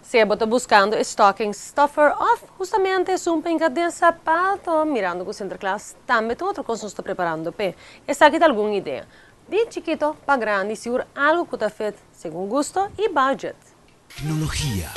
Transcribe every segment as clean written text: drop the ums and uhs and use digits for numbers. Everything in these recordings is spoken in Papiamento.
Si bo ta buscando stocking stuffer of hustamente un penca di sapato, mirando cu Sinterklaas tambe tur otro cos ta preparando p'e. Esaki ta algun idea. Di chikito pa grandi, sigur algo cu ta fit segun gusto y budget. Tecnologia.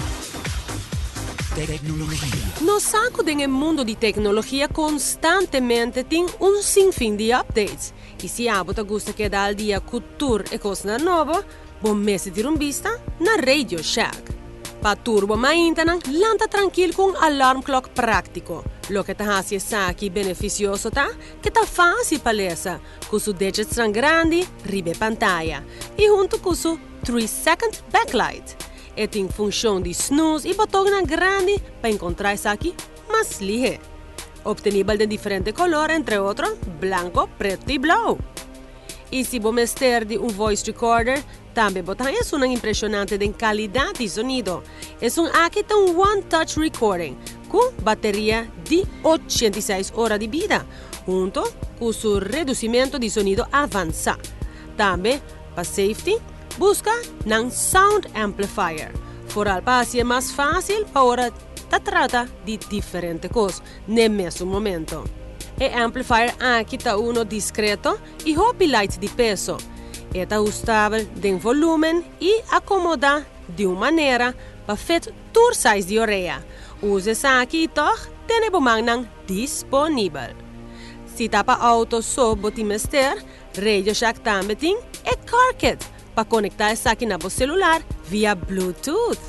Tecnologia. Nos sa cu den mundo di tecnologia constantemente tin un sinfin di updates. Y si abo ta gusta keda al dia cu tur e cosnan nobo, bo mester tira un bista na Radio Shack. Pa tur bo maintanan, lanta trankil cu un alarm clock practico. Loke ta haci esaki beneficioso ta, cu ta facil pa lesa, cu su digits grandi, riba pantaya. Y hunto cu su 3 second backlight. E tin funcion di snooze y boton grandi pa encontra esaki mas lihe. Obtenibel di diferente color, entre otro, blanco, preto y blauw. Y si bo mester di un voice recorder, tambe bo ta haya un impresionante di calidad di sonido. Esun aki ta un one-touch recording, cu bateria di 86 ora di bida, hunto cu su reducimento di sonido avansa. Tambe, pa safety, busca nan sound amplifier. Vooral pa haci mas facil pa ora ta trata di diferente cos, na mesun momento. E amplifier aki ta uno discreto y hopi light di peso. E ta ajustabel di volumen y acomoda di un manera pa fit tur size di orea. Usa esaki toch tene bo mannan disponibel. Si ta pa auto so bo tin mester, Radio Shack tambe tin e car kit pa conecta esaki na bo celular via Bluetooth.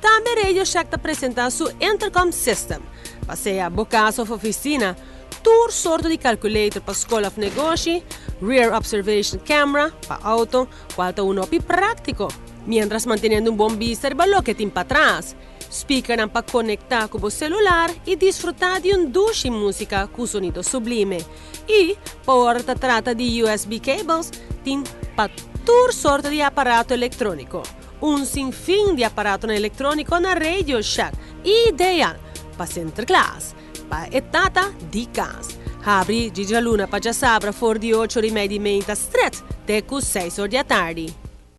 Tambe Radio Shack ta presenta su intercom system. Pa sea bo cas of oficina, tur sorto di calculator pa scol of negoshi, rear observation camera pa auto, cual ta uno practico, mientras manteniendo un bon bista riba loke tin patras. Speaker pa conecta cu bo celular y disfruta di un dushi musica cu sonido sublime. Y, pa ora ta trata di USB cables, tin pa tur sorto di aparato electronico. Un sinfin di aparato electronico na Radio Shack. Ideal pa Sinterklaas, pa e tata di cas. Habri di dialuna pa diasabra for di 8:30 di mainta straight te cu 6 or di atardi.